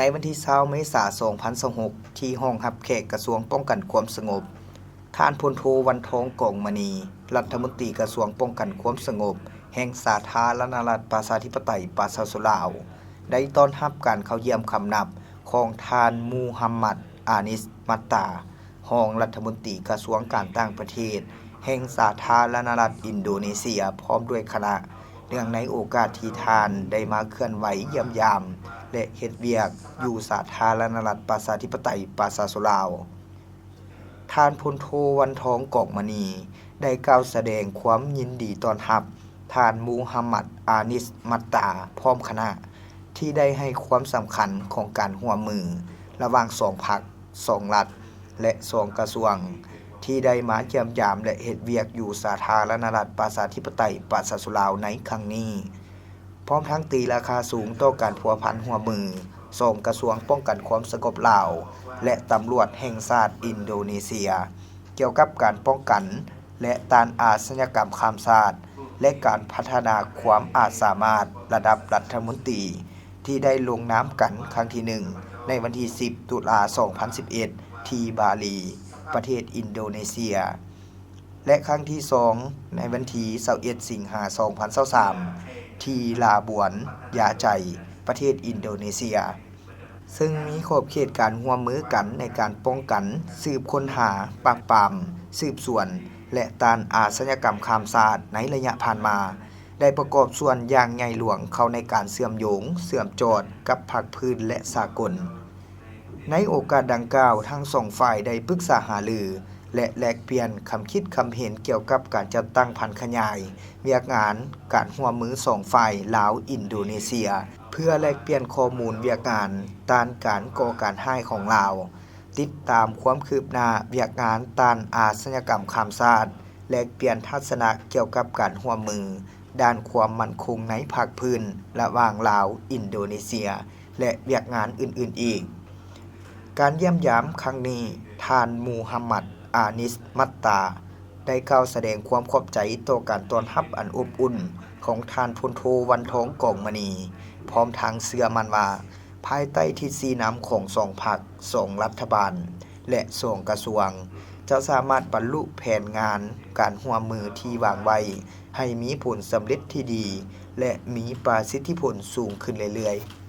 ໃນວັນທີຊາວ ເມສາ ສອງພັນຊາວຫົກ ທີ່ຫ້ອງຮັບແຂກກະຊວງປ້ອງກັນຄວາມສະຫງົບ, ທ່ານ ພົນໂທ ວັນທອງ ກອງມະນີ, ລັດຖະມົນຕີກະຊວງປ້ອງກັນຄວາມສະຫງົບແຫ່ງສາທາລະນະລັດປະຊາທິປະໄຕປະຊາຊົນລາວ, ໄດ້ຕ້ອນຮັບການເຂົ້າຢ້ຽມຄຳນັບຂອງທ່ານ ມູຮັມມັດ ອານິສ ມັດຕາ, ຮອງລັດຖະມົນຕີກະຊວງການຕ່າງປະເທດແຫ່ງສາທາລະນະລັດອິນໂດເນເຊຍ ພ້ອມດ້ວຍຄະນະ, ເນື່ອງໃນໂອກາດທີ່ທ່ານໄດ້ມາເຄື່ອນໄຫວຢ້ຽມຢາມ ແລະ ເຮັດວຽກຢູ່ສາທາລະນະລັດປະຊາທິປະໄຕປະຊາຊົນລາວ. ທ່ານ ພົນໂທ ວັນທອງ ກອກມະນີ ໄດ້ກ່າວສະແດງຄວາມຍິນດີຕ້ອນຮັບທ່ານ ມູຮັມມັດ ອານິສ ມັດຕາ ພ້ອມຄະນະ ທີ່ໄດ້ໃຫ້ຄວາມສຳຄັນຂອງການຮ່ວມມືລະຫວ່າງສອງພັກ, ສອງລັດ ແລະ ສອງກະຊວງ ທີ່ໄດ້ມາຢ້ຽມຢາມ ແລະ ເຮັດວຽກຢູ່ສາທາລະນະລັດປະຊາທິປະໄຕປະຊາຊົນລາວໃນຄັ້ງນີ້, ພ້ອມທັງຕີລາຄາສູງຕໍ່ການພົວພັນຮ່ວມມືສອງກະຊວງປ້ອງກັນຄວາມສະຫງົບລາວ ແລະ ຕຳຫຼວດແຫ່ງຊາດອິນໂດເນເຊຍ ກ່ຽວກັບການປ້ອງກັນ ແລະ ຕ້ານອາຊະຍາກຳຂ້າມຊາດ ແລະ ການພັດທະນາຄວາມອາດສາມາດລະດັບລັດຖະມົນຕີ ທີ່ໄດ້ລົງນາມກັນຄັ້ງທີໜຶ່ງ ໃນວັນທີສິບ ຕຸລາ ສອງພັນສິບເອັດ ທີ່ບາລີ, ປະເທດອິນໂດເນເຊຍ ແລະ ຄັ້ງທີສອງ ໃນວັນທີຊາວເອັດ ສິງຫາ ສອງພັນຊາວສາມ ທີ່ລາບວນ ຢາໄຈ, ປະເທດອິນໂດເນເຊຍ. ເຊິ່ງມີຂອບເຂດການຮ່ວມມືກັນໃນການປ້ອງກັນ, ສືບຄົ້ນຫາ, ປາບປາມ, ສືບສວນ ແລະ ຕ້ານອາຊະຍາກຳຂ້າມຊາດໃນໄລຍະຜ່ານມາ ໄດ້ປະກອບສ່ວນຢ່າງໃຫຍ່ຫຼວງເຂົ້າໃນການເຊື່ອມໂຍງ, ເຊື່ອມຈອດກັບພາກພື້ນ ແລະ ສາກົນ. ໃນໂອກາດດັ່ງກ່າວ, ທັງສອງຝ່າຍໄດ້ປຶກສາຫາລື ແລະ ແລກປ່ຽນຄຳຄິດຄຳເຫັນກ່ຽວກັບການຈັດຕັ້ງຜັນຂະຫຍາຍວຽກງານການຮ່ວມມືສອງຝ່າຍລາວ-ອິນໂດເນເຊຍ ເພື່ອແລກປ່ຽນຂໍ້ມູນວຽກງານຕ້ານການກໍ່ການຮ້າຍຂອງລາວ, ຕິດຕາມຄວາມຄືບໜ້າວຽກງານຕ້ານອາຊະຍາກຳຂ້າມຊາດ, ແລກປ່ຽນທັດສະນະກ່ຽວກັບການຮ່ວມມືດ້ານຄວາມໝັ້ນຄົງໃນພາກພື້ນລະຫວ່າງລາວ-ອິນໂດເນເຊຍ ແລະ ວຽກງານອື່ນໆອີກ. ການຢ້ຽມຢາມຄັ້ງນີ້, ທ່ານ ມູຮັມມັດ ອານິສ ມັດຕາ ໄດ້ກ່າວສະແດງຄວາມຂອບໃຈຕໍ່ການຕ້ອນຮັບອັນອົບອຸ່ນຂອງທ່ານ ພົນໂທ ວັນທອງ ກອງມະນີ, ພ້ອມທັງເຊື່ອໝັ້ນວ່າ ພາຍໃຕ້ທິດຊີ້ນຳຂອງສອງພັກ, ສອງລັດຖະບານ ແລະ ສອງກະຊວງ, ຈະສາມາດບັນລຸແຜນງານການຮ່ວມມືທີ່ວາງໄວ້ໃຫ້ມີຜົນສຳເລັດທີ່ດີ ແລະ ມີປະສິດທິຜົນສູງຂຶ້ນເລື້ອຍໆ.